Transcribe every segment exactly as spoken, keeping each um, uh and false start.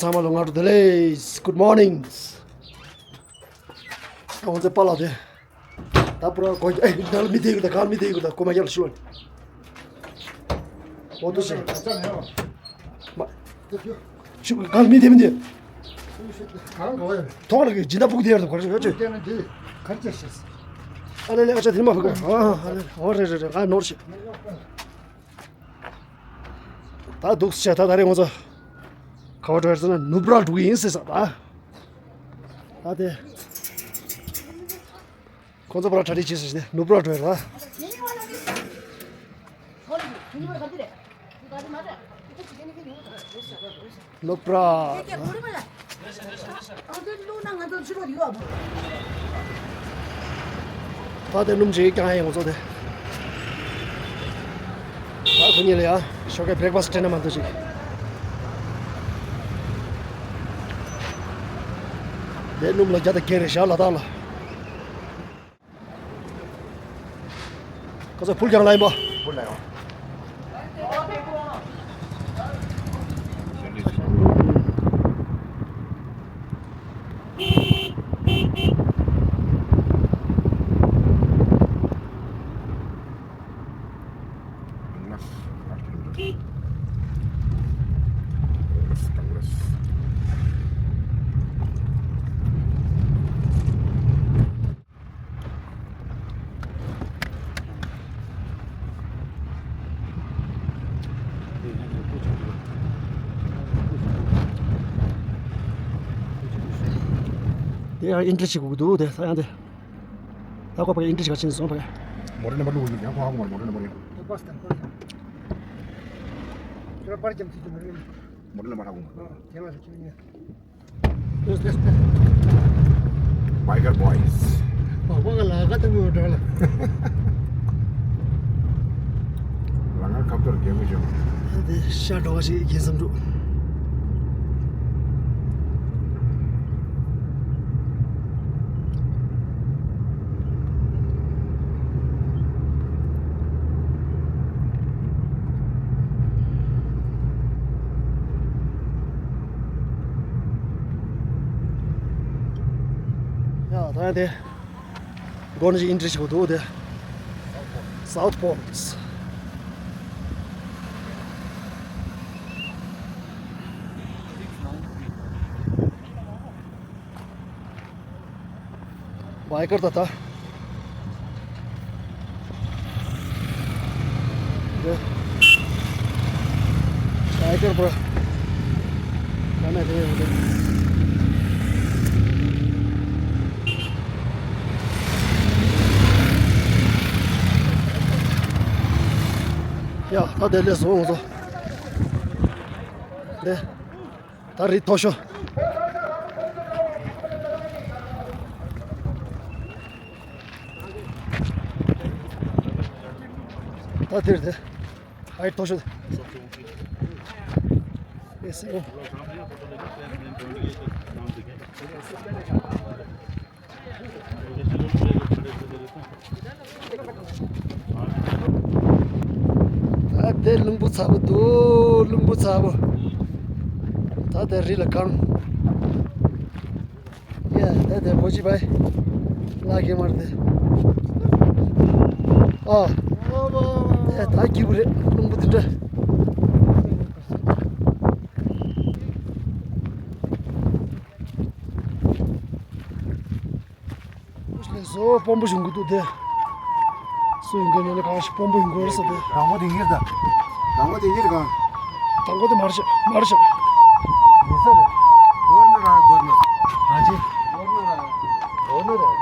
ཚང་མ་ལ་སྔ་དྲོ་བདེ་ལེགས། Good morning། ང་ཚོའི་པཱ་ལགས་དེ། ད་པུ་ར་གོ་ཨེ་ད་ལ་མི་དེ་གི་ད་ག་ལ་མི་དེ་གི་ད་གོ་མ་རྒྱབ་ལ་ཤི་བ། འོ་དུ་ཤི། མ། ཤི་ག་ལ་མི་དེ་མི་དེ། ཐོག་ལ་གི་སྦྱིན་བདག་ཕུག་དེ་ཡར་དུ་གོ་ར་ཤི་ཡོད་ཅི། ཨ་ལེ་ལེ་ཨ་ཅག་དེ་མ་ཕུག་ག་ཨ་ཨ་ལེ་ཨོ་རེ་རེ་རེ་ང་ནོར་ཤི། ད་འདུག་ཤག་ད་ད་རེས་ང་ཚོ་ག་པར་འགྲོ་ཡ་ཟེར་ན་ནུབ་ར་འགྲོ་གི་ཡིན་ཟེར་ས་ད། ད་དེ་ཁོང་ཚོ་པར་གྲ་སྒྲིག་བྱེད་ཟེར་ཏེ་ནུབ་ར་འགྲོ་ཡ་ར། ནུབ་ར། ད་དེ་སྣུམ་ཅིག་བཀྱག་ཡིན་ང་ཚོ་དེ། ད་ཁོ་གཉིས་ལ་ཡ་ཞོགས་ཀས་བྷེ་རེག་ཕ་སི་སྤྲད་ན་མ་གཏོགས་ཅིག་དེ་སྣུམ་ལ་བརྒྱ་དང་བརྒྱད་རེད་ཤག་ལ་དྭགས་ལ། ཁ་ཚ་ཕུལ་རྒྱང་ལ་ཡིན་པ། ཕུལ་ལ་ཡོང་། དེ་ཡང་ཨིན་ཊི་ཞིག་དགོས་ཀྱི་འདུག་དེ་ས་ཡང་དེ། ད་ཁོ་ཕ་གི་ཨིན་ཊི་ཞིག་ག་ཕྱིན་སོང་ཕ་གི། མོ་ཊ་ནམ་བར་བླུགས་ཡོད་ཀྱང་ཁོ་ཧ་གོ་མ་རེད། མོ་ཊ་ནམ་བར་ཡིན། ཁྱོད་པར་སྟན་པར་སྟན། ཁྱོད་པར་ཀྱང་ཚིག་ཏུ་མ་རེད། མོ་ཊ་ནམ་བར་ཧ་གོ་མ་རེད། དེ་ང་ཚོ་ཁྱོད་ཡིན། Biker Boys། བ་བ་ག་ལ་ག་ཏང་གོ་འདྲ་ལ། ལ་ང་ཁ་ཐོར་རྒྱལ་མོ་བྱུང་། དེ་ཤ་འགྲོ་བ་ཞིག་རྒྱལ་སམ་འགྲོ། ཡ་ད་ཡ་དེ། སྒོ་ནས་ཨིན་ཊི་ཞིག་འདུག་དེ། South Pole། བའི་ཀར་ད་ད། དེ། བའི་ཀར་པ། ད་ནས་དེ་ཡོང་དེ། ཡ་ད་དེ་ལས་སོང་ངོ་ཚོ། དེ། ད་རི་མཐོ་ཤོས། ད་དེར་དེ། ཨའི་མཐོ་ཤོས། ཨེ་སི་ཨོ། ད་དེ་རླུང་བུ་ཚ་པོ་འདུག་རླུང་བུ་ཚ་པོ། ད་དེ་རི་ལ་གང་། ཡ་ད་དེ་བོ་ཅི་བའི། ལ་གེ་མར་དེ། ཨ། དེ་ད་སྐྱིད་པོ་རེད་རླུང་བུ་དེ་འདྲ། ལགས་སོ། སྤོམ་པོ་བྱུང་གི་འདུག་དེ། སུ་ཡིན་དགོས་ན་ནི་གང་ཞིག་སྤོམ་པོ་ཡིན་དགོས་རེད་ས་དེ། དང་པོ་དེ་ཡིན་ད། དང་པོ་དེ་ཡིན་གང་། དང་པོ་དེ་མར་ཤོག་མར་ཤོག་ཡིན་ས་རེད། གོར་ནར་ར་གོར་ནར། ཨ་ཅེ། གོར་ནར་ར། གོར་ནར་ར།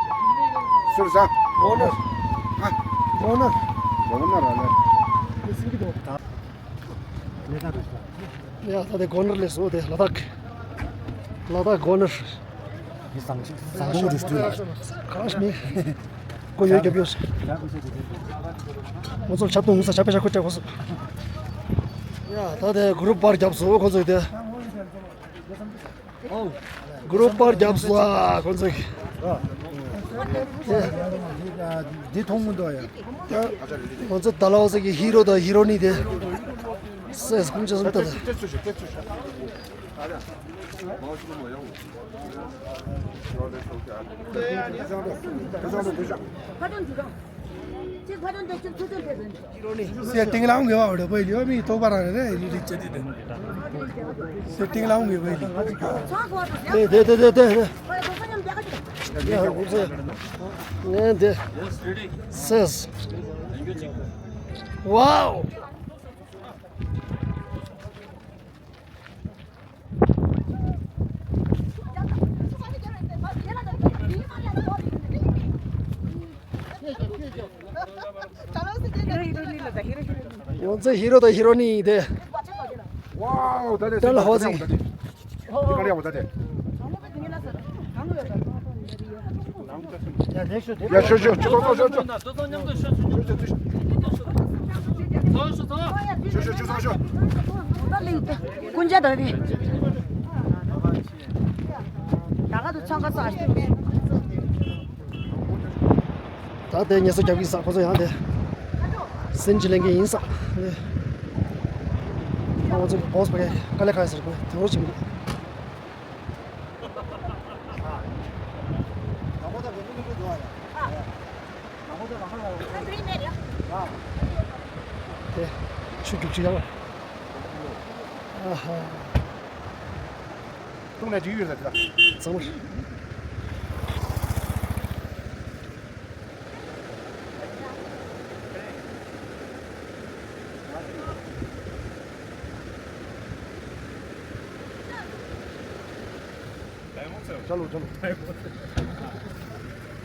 སུར་ས། གོར་ནར། ཨ། གོར་ནར། གོར་ནར་ར་ལ། དེ་སིང་གི་དོ། ད། ལས་ཀ་རེད་ས། ཡ་ད་དེ་གོར་ནར་ལས་སོ་དེ་ལ་དྭགས། ལ་དྭགས་གོར་ནར། མི་བཟང་ཞིག་བཟང་པོ་རེད་སྟོད་ལ། གང་ཞིག་མི། ཁོ་ཡོད་རྒྱབ་ཡོད། ང་ཚོ་ཆབ་ཏུ་ངུ་ས་ཆབ་པའི་ཆ་ཁོ་སྤྲད་གོ་སོ། ཡ་ད་དེ་གུ་རུབ་པར་རྒྱབ་སོ་ཁོ་ཚོས་དེ། གུ་རུབ་པར་རྒྱབ་སོ་ཨ་ཁོ་ཚོས། འདི་མཐོང་མི་འདུག་ཡ། ཁོ་ཚོ་ད་ལ་འོ་ཚོ་གི་ཧི་རོ་དང་ཧི་རོ་ནི་དེ། སེ་སྐུམ་ཆ་སུམ་ཏ་དེ། སེ་ཏིང་ལའང་གི་བ་བར་པོ་ལིའོ་མི་ཐོག་པ་རང་རེད་རེད་ལི་རིག་ཅེ་དེ་དེ། སེ་ཏིང་ལའང་གི་བ་ལི། དེ་དེ་དེ་དེ་དེ། ཡ་ཧུ་སེ། ངས་དེ། སེས། ཝའོ། ང་ཚོ་ཧི་རོ་དང་ཧི་རོ་ནི་དེ། ཝའོ། ད་དེ་ད་ལ་ཧོ་ཙི། དེ་ག་རེ་ཡག་པོ་ད་དེ། ཡ་ཤོ་ཤོ་ཅུ་ཚང་ཤོ་ཤོ་ཅུ། ཤོ་ཤོ་ཅུ་ཚང་ཤོ། ཀུན་ཇ་ད་དེ། ད་ག་དུ་ཚང་ཀ་ས། ད་དེ་ངལ་གསོ་རྒྱབ་ཀྱི་ས་ཁོ་ཚོ་ཡང་དེ། སེམས་ཀྱི་ལེན་གྱི་ཡིན་ས། དེ། ཁོ་ཚོ་གི་བོ་སི་པ་གས་དཀའ་ལས་ཁག་ཡོད་ཟེར་གོ་དེ་འོ་ཅིག་མི་འདུག་དེ་ཆུ་རྒྱུག་ཆུ་ཡག་པ། ཨ་ཧ། བཏུང་ནས་འཇིག་ཡོད་ཟེར་དེ་ལ། གཙང་མ། ཆ་ལུགས་ཆ་ལུགས།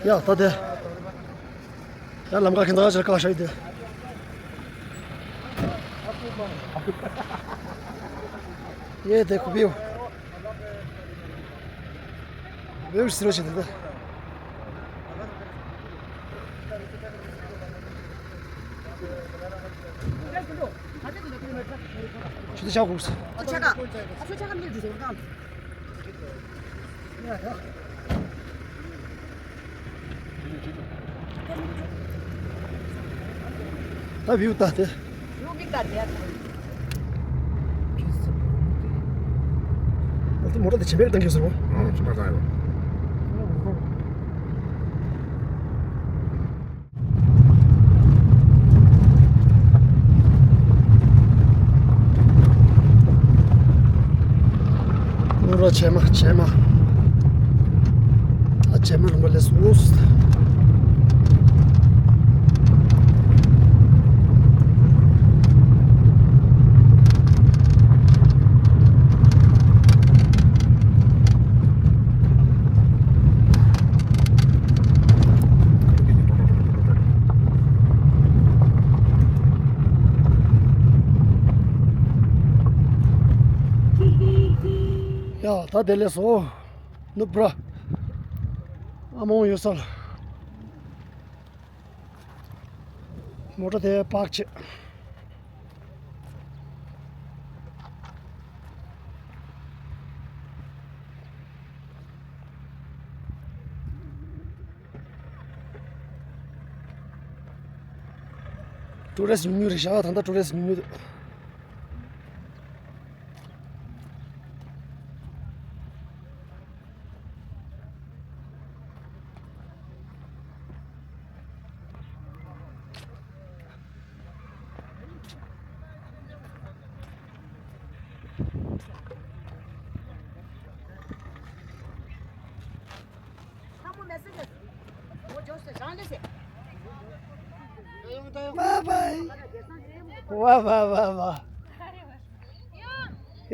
ཡ་ད་དེ། ཡ་ལམ་ཁ་ཁྱེད་ཚང་ཕྱིར་བཀག་བཞག་ཡོད་དེ། ཡེ་དེ་ཁུ་བིའུ། བེའུ་སི་རོ་ཞིག་འདུག་ད། ཆུ་དེ་ཆག་གོ་སི། ཆ་ག་ཆུ་ཆ་ག་མི་འདུག་ཟེར་གང་། ད་བེའུ་ད་དེ། ཨ་ཏི་མོ་ཊ་དེ་ཆེན་པོ་བཏང་གི་ཟེར་བ། ཨ་ཆེན་པོ་བཏང་ཡོད། ནུ་རོ་བྱེ་མ་བྱེ་མ། ད་བྱེ་མ་རུང་བ་ལས་སོ། ཡ་ད་དེ་ལས་སོ། ནུབ་ར། ཨ་མོ་ཡོད་ས་ལ། མོ་ཊ་དེ་པག་བྱེད། ཀྲུ་རེ་སི་ཉུང་ཉུང་རེད་ཤག་ད་ལྟ་ཀྲུ་རེ་སི་ཉུང་ཉུང་འདུག་བ་བའི། བ་བ་བ་བ།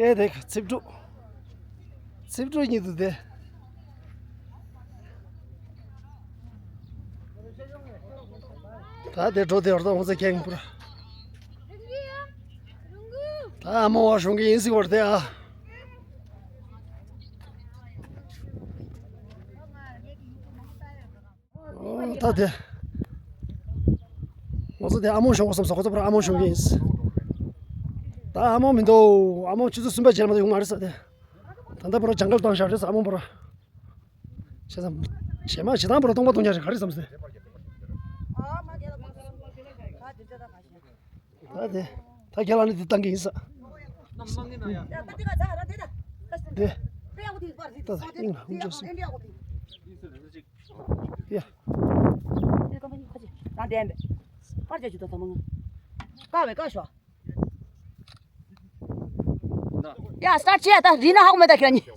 ཨེ་དེ་ཚིབ་ཕྲུག་ཚིབ་ཕྲུག་གཉིས་འདུག་དེ། ད་དེ་འགྲོ་དེ་བར་དུ་ཧོན་ཚེ་ཁེངས་པོ། ད་ཨ་མ་བ་ཤོང་གི་ཡིན་སྲིད་བར་དེ་ཨ། ཨོ་ད་དེ། ང་ཚོ་དེ་ཨ་མོ་ཤོང་གོ་བསམ་སོང་། ཁོ་ཚོ་པར་ཨ་མོ་ཤོང་གི་ཡིན། ད་ཨ་མོ་མི་འདུག་ཨ་མོ་ཆུ་ཚོད་གསུམ་པ་རྗེས་མ་ཡོང་མ་རེད་ས་དེ། ད་ལྟ་པར་ཇང་གལ་བཏང་བཞག་རེད་ས་ཨ་མོ་པར། བྱས་ཙང་། བྱས་མ་བྱེད་སྟངས་པར་སྟོང་པ་སྟོང་ཉག་རེད་ག་རེ་བསམ་སྟེ། ད་དེ། ད་རྒྱ་ལ་ནི་འདི་བཏང་གི་ཡིན་ས། དེ། ད་ད་ཡིན་ལ་ཧུན་ཅོ་སུ། ཡ། ཡ་སི་ཊར་ཊི་བྱས་ད་རིལ་ན་ཧ་གོ་མེད་ད་ཁྱེད་གཉིས།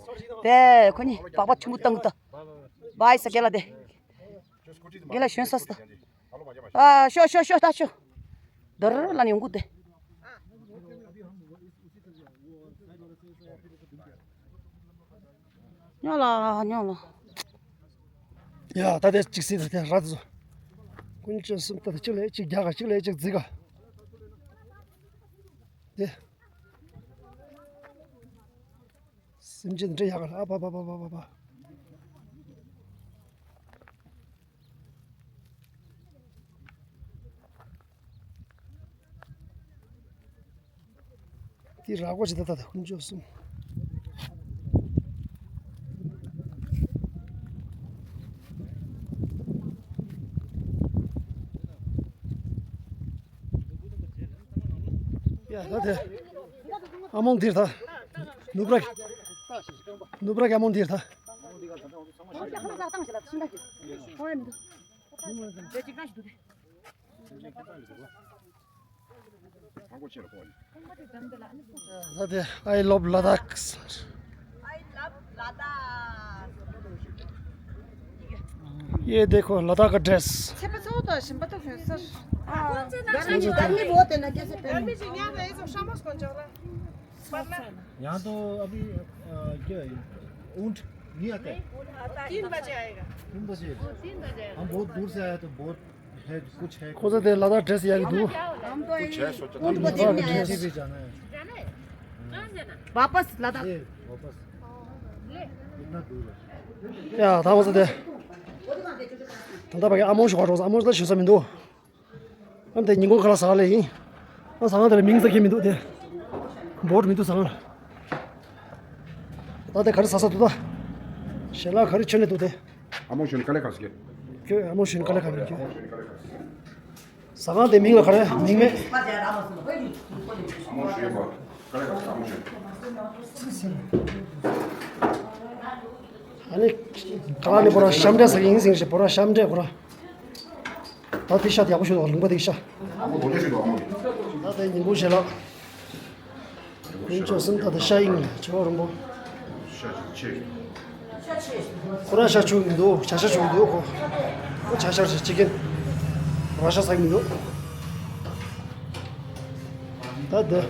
དེ་ཁོ་གཉིས་སྦག་སྦག་ཆུང་ཀུ་བཏང་གི་ད། བའི་ས་ཀེ་ལ་དེ། རྒན་ལགས་ཞོན་ས་སི་ད། ཨ་ཤོ་ཤོ་ཤོ་ད་ཤོ། དར་ལ་ནི་ཡོང་གི་དེ། ཉོ་ལ་ཉོ་ལ། ཡ་ད་དེ་གཅིག་སྲིད་དེ་ར་དེ་ཚོ། ཀུན་སྤྱོད་གསུམ་ད་དེ་གཅིག་ལས་གཅིག་རྒྱག་ག་གཅིག་ལས་གཅིག་རྫི་ག། དེ། སེམས་ཅན་འདྲེ་ཡག་ག་ཨ་པ་པ་པ་པ་པ་པ། དེ་ར་སྒོ་ཅི་ད་ད་ད་ཀུན་སྤྱོད་གསུམ། ཡ་ད་དེ། ཨ་མོང་དེར་ད། ནུབ་ར། ནུབ་ར་གི་ཨ་མོང་དེར་ད། ད་དེ་I love Ladakh. ये देखो लद्दाख का ड्रेस। ཚེས་པ་ཚོ་དང་ཞིམ་པ་ཏོག་ཞོན་སར། गर्मी बहुत है ना, कैसे पहनूं? यहाँ तो अभी अ, क्या है, ऊंट नहीं आता है? तीन बजे आएगा। तीन बजे। हम बहुत दूर से आए तो बहुत है, कुछ है। ཁོ་ཚོ་དེ་ལ་དྭགས་ཌེ་རེ་སི་ཡག་གི་འདུག हम तो ये ऊंट को देखने आए हैं। भी जाना है। वापस लद्दाख। ये वापस। इतना दूर है। ཡ་ད་ཁོ་ཚོ་དེ། ད་ལྟ་ཕ་གི་ཨ་མོ་ཞོག་རོགས་ཨ་མོ་ལ་ཞུ་ས་མི་འདུག་ཨ་དེ་ཉིན་གུང་ཁ་ལག་ཟ་ལེ་ཡིན། ཨ་ཟ་ཁང་དེ་ལ་མིང་ཟེར་མཁན་མི་འདུག་དེ། བོར་མི་འདུག་ཟ་ཁང་ལ། ད་དེ་ག་རེ་ཟ་ས་འདུག་ད། ཞལ་ལག་ག་རེ་མཆོད་ནས་འདུག་དེ། ཨ་མོ་ཞོན་ཀ་ལེ་ག་སི་ཀེ། ཁྱོད་ཨ་མོ་ཞོན་ཀ་ལེ་ག་མིན་ཁྱོད། ཟ་ཁང་དེ་མིང་ལ་ག་རེ་མིང་མེད། ཨ་མོ་ཞོན་པ། ཀ་ལེ་ག་སི་ཨ་མོ་ཞོན། ཨ་ནི། ག་ལ་ནི་བོ་ར་ཤམ་འདྲ་ཟེར་ཡིན་ཟིན་ཞེ་བོ་ར་ཤམ་འདྲ་བོ་ར། ད་དེ་ཤ་དེ་ཡག་པོ་ཞིག་འདུག་ལུང་པ་དེ་ཤ། ཨ་མོ་དོ་ལེ་ཞིག་འདུག་ཨ་མོ་དེ། ད་དེ་ཉིན་གུང་ཞལ་ལག་ཀུན་སྤྱོད་གསུམ་ད་དེ་ཤ་ཡིན་ལ་ཆེ་བ་རིང་པོ། ཤ་ཆེ། ཁོ་ར་ཤ་ཆུང་གི་འདུག་བྱ་ཤ་ཆུང་གི་འདུག་ཁོ། ཁོ་བྱ་ཤ་རེད་ཅི་ཀེན། ར་ཤ་ཟ་གི་མི་འདུག་ད་དེ།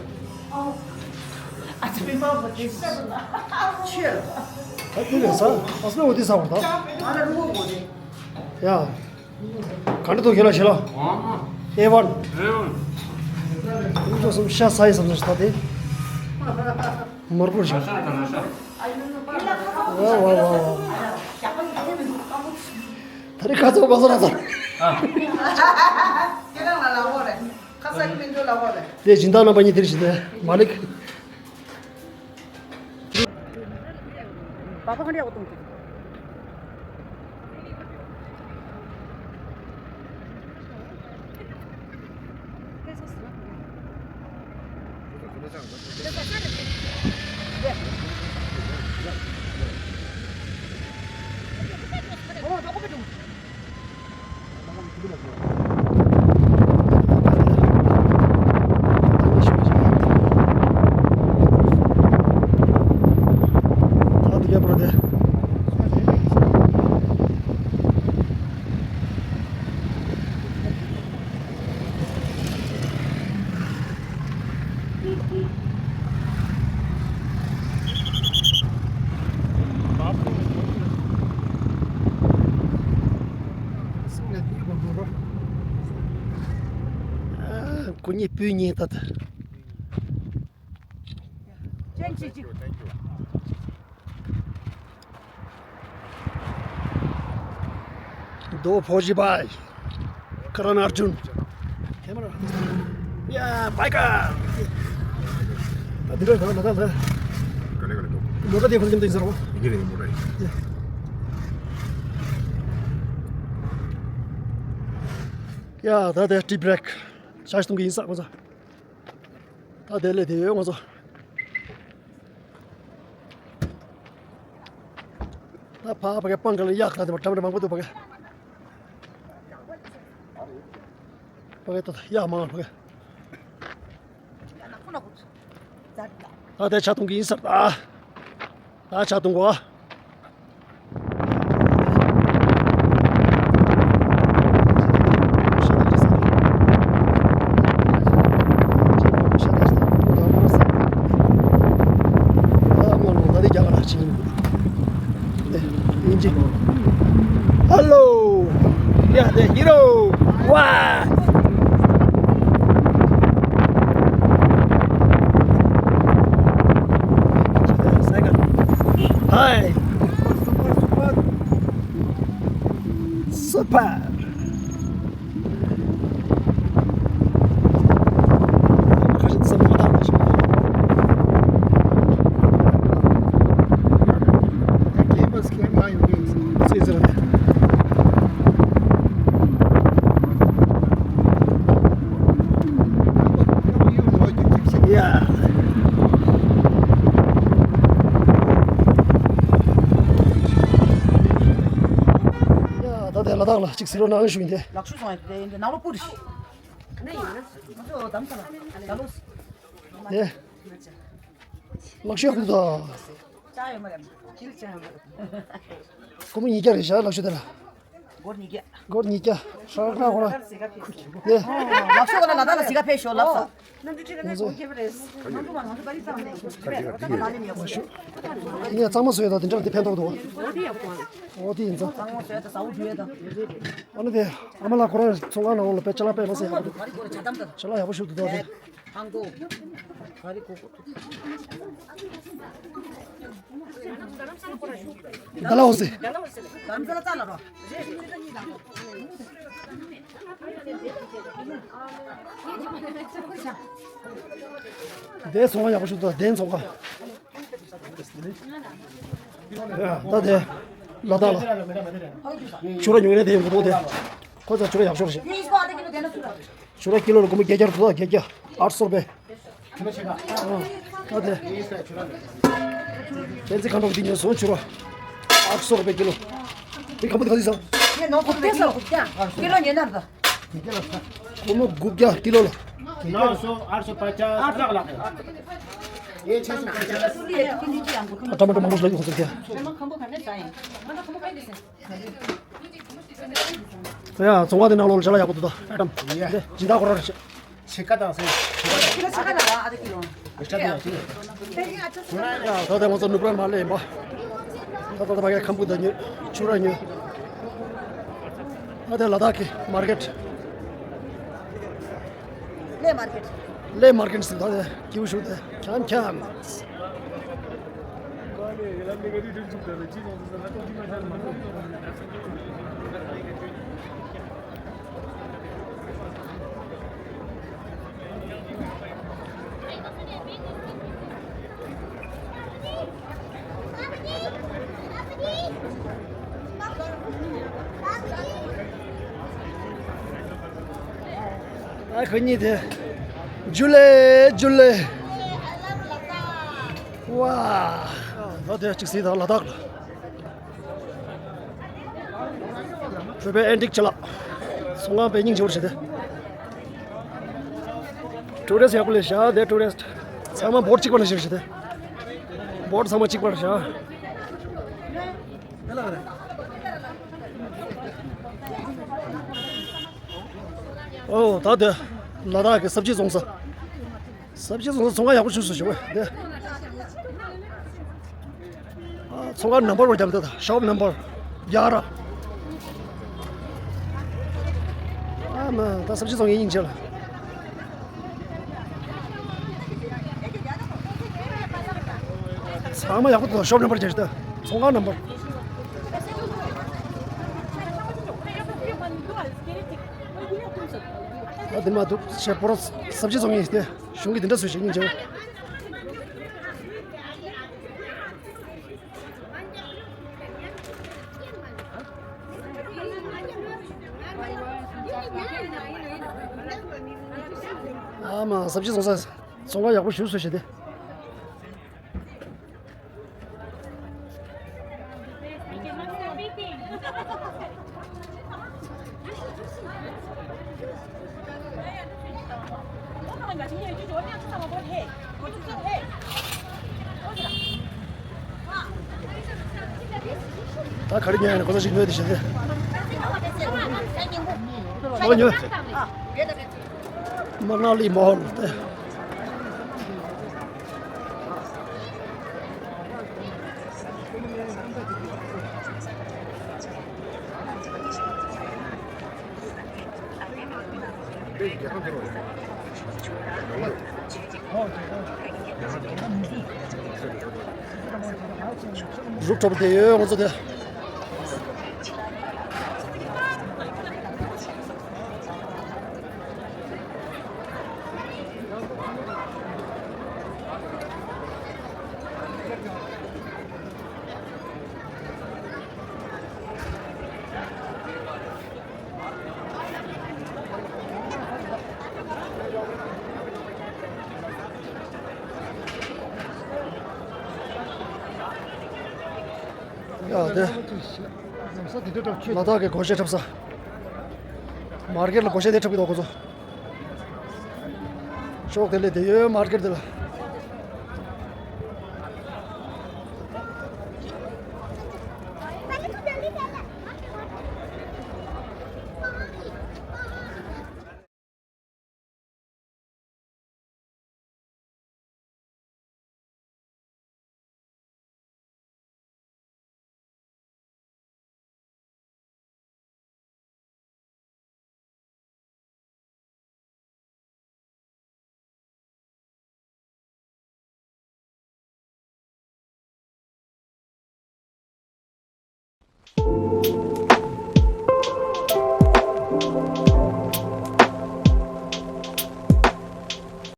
ད་དེ་ལས་ས་ཨ་སི་ལ་འོ་དེ་ས་བར་ད། ཡ། ག་འདྲ་འདུག་ཁྱེད་ལ་ཞེ་ལ། ཨེ་ཝན། ཨེ་ཝན། ཀུན་སྤྱོད་གསུམ་ཤ་ཟ་ཡི་བསམ་སོང་ད་དེ། མར་པོར་ཞིག་ཝ་ཝ་ཝ་ཝ། ད་རེས་ཁ་ཚོགས་མ་བཟོ་ར་ཚར། ཁྱེད་རང་ལ་ལབ་དགོས་རེད། ཁ་ས་ཀི་མིན་འགྲོ་ལབ་དགོས་རེད། དེ་སྦྱིན་བདག་རྣམ་པ་གཉིས་དེར་ཞིག་དེ་མ་ལེགས། ཁོ་གཉིས་སྤུན་གཉིས་ད་ལྟ། ཅན་ཅི་ཅི། दो फौजी भाई, करण अर्जुन। या, बाइकर। ད་འདི་འདྲ་ད་ད་ད། ག་ལེ་ག་ལེ་འགྲོ། མོ་ཊ་དེ་ཁོ་ཚོ་མཉམ་དུ་ཡིན་ཟེར་རོ། ཡི་གེ་རེད་མོ་ཊ་ཡིན། ཡ། ད་དེ་ཊི་བྷི་རེག་ཤ་ཞིག་གཏོང་གི་ཡིན་ས་ཁོ་ཚོ། ད་དེ་ལས་དེ་ཡོད་ང་ཚོ། ད་ཕ་ཕ་གི་སྤང་ག་ལ་གཡག་ད་དེ་མ་འགྲམ་རེ་མང་པོ་འདུག་ཕ་གི། ཕ་གི་ད་གཡག་མང་ཕ་གི། ད་དེ་ཆ་གཏོང་གི་ཡིན་ཟེར་ད། ད་ཆ་གཏོང་གོ། Hello. Yeah, the hero. Wow. Hi. Super, super. Super. Yeah. ཡ། ད་ལྟའི་ལ་དྭགས་ལ་གཅིག་གཟིགས་རོགས་གནང་ཞུ་ཡིན་ཏེ། ལག་ཤུ་སོང་ཡ་དེ་ཡིན་ཏེ་ནང་ལོགས་སྤུ་རེད། ང་ཚོ་འདམ་ས་ལ་ལ་ལོ། ཡེ། ལག་ཤུ་ཡག་པོ་འདུག་ད། ཅག་ཡོད་མ་རེད། ཅིལ་ཅག་ཡོད་མ་རེད། སྒོར་མོ་ཉིས་བརྒྱ་རེད་བཞག་ལག་ཤུ་དེ་ལ། སྒོར་ཉིས་བརྒྱ། སྒོར་ཉིས་བརྒྱ། ཧྲ་ཧྲ་ཧོ་ར། ཡེ། ལག་ཤུ་ག་ལ་ལ་དྭགས་ལ་གཟིགས་ག་ཕེབས་ཤོག་ལབ་ས། ང་ཚོ། ཡིན་ཡང་གཙང་མ་བཟོས་ཡོད་ད་དེ་འདྲ་དེ་ཕན་ཐོགས་འདུག་འོ་དེ་ཡིན་ཙང་། ཨ་ནི་དེ་ཨ་མ་ལགས་ཁོ་རང་ཚོང་ཁང་ནང་ལ་དཔེ་ཅ་ལག་དཔེ་མ་ཟད་ཡག་པོ་འདུག་ཅ་ལག་ཡག་པོ་ཞིག་འདུག་ད་དེ། ད་ལ་འོ་ཟེ། དེ་ཚོང་ཁང་ཡག་པོ་ཞིག་འདུག་དེ་ཚོང་ཁང་། ད་དེ་ལ་དྭགས་ལ་ཕྱུ་ར་ཉོ་ནས་དེ་ཡོང་གི་འདུག་དེ་ཁོ་ཚོ་ཕྱུ་ར་ཡག་ཤོས་རེད། ཕྱུ་ར་ཀི་ལོ་ལ་སྒོར་མོ་བརྒྱད་བརྒྱ་རེད་འདུག་བརྒྱད་བརྒྱ། ཨ་ཊ་སོ་རུ་པེ། ཨ། ད་དེ། ཁྱེད་ཚོས་གང་འདྲ་པོ་འདི་ཉོས་སོང་ཕྱུ་ར། ཨ་ཊ་སོ་རུ་པེ་ཀི་ལོ། འདི་གང་པོ་འདི་ག་ཚོད་ཟ། ཡེ་ནོ་ཁོ་ཏེ་སོ་ཀི་ལོ་ཉེ་ནར་ད། སྒོར་མོ་དགུ་བརྒྱ་ཀི་ལོ་ལ། नौ सौ आठ सौ पचास अलग अलग है। ये छः सौ पचास। ད་ཊ་མ་ཊོ་མང་པོ་ཞིག་ལ་ཡོད་ཁོ་ཚོ་དེ། ཡ། ཚོང་པ་དེ་ནང་ལོགས་ལ་ཅ་ལག་ཡག་པོ་འདུག་ད་ཨེ་ཊམ་དེ་སྦྱིན་བདག་ཁོ་རང་རེད། ཕྱེད་ཀ་དང་ཟེར། ཕྱེད་ཀ་དང་། ད་ལྟ་ང་ཚོ་ནུབ་ར་མ་སླེབས་ཡིན་པ། ད་ལྟ་ཕ་གིའི་ཁམ་བུ་དང་ཉོས། ཕྱུ་ར་ཉོས། ད་ལྟ་ལ་དྭགས་ཀྱི་མར་ཀེཊ། གླེ་མར་ཀེཊ། གླེ་མར་ཀེཊ་ཟེར་ད་ལྟ་སྐྱིད་པོ་ཞིག་ད་ཁྱམ་ཁྱམ། ཨ་ཁོ་གཉིས་དེ། ཇུ་ལེ་ཇུ་ལེ། ཝ། ད་དེ་གཅིག་གཟིགས་དང་ལ་དྭགས་ལ། བོད་པའི་ཨེན་ཊིག་ཅ་ལག་ཚོང་ཁང་དཔེ་སྙིང་རྗེ་པོ་རེད་དེ། ཊུ་རི་སི་ཊི་ཡག་པོ་སླེབས་ཤག་དེ་ཊུ་རི་སི་ཊི་ཚང་མ་བོ་ཊི་གཅིག་པ་ལ་བཞག་ཤག་དེ། བོ་ཊི་ཚང་མ་གཅིག་པ་རེད་ཤག་ཨོ་ད་དེ་ལ་དྭགས་ཀྱི་སབ་ཇི་བཙོང་ས། སབ་ཇི་བཙོང་ས་ཚོང་ཁང་ཡག་པོ་ཞིག་བཟོས་ཤག་ཨོ་དེ། ཨ། ཚོང་ཁང་ནམ་བར་བར་རྒྱབ་འདུག་ད་ཤོབ་ནམ་བར་ཡ་ར། ཨ་མ་ད་སབ་ཇི་བཙོང་ཡིན་སྙིང་རྗེ་ལ། ཚང་མ་ཡག་པོ་འདུག་ཤོབ་ནམ་བར་རྒྱབ་ཤག་ད་ཚོང་ཁང་ནམ་བར། ད་དེ་མ་འདུག་ཤེ་པོ་ར་སབ་ཇི་བཙོང་ཡིན་ཏེ་གཞུང་གི་དེ་འདྲ་བཟོས་ཤག་སྙིང་རྗེ་ལ། ཨ་མ་སབ་ཇི་བཙོང་ས་ཚོང་ཁང་ཡག་པོ་ཞིག་བཟོས་ཤག་དེ། ད་ག་རེ་ཉོས་ཡིན་ན་ཁོ་ཚོ་ཞིག་ཉོས་དེ་བཞིན་ཏེ། ཨོ་ཉོས། མ་ན་ལི་མ་ཧོན་ཏེ། རུབ་ཁྲོབ་དེ་ཡོད་ང་ཚོ་དེ། ཡ་དེ། ལ་དྭགས་ཀྱི་སྒོར་གཞས་འཁྲབ་ས། མར་ཀེཊ་ལ་སྒོར་གཞས་དེ་འཁྲབ་ཀྱི་འདུག་ཁོ་ཚོ། ཕྱོགས་དེ་ལས་དེ་ཡོད་མར་ཀེཊ་དེ་ལ།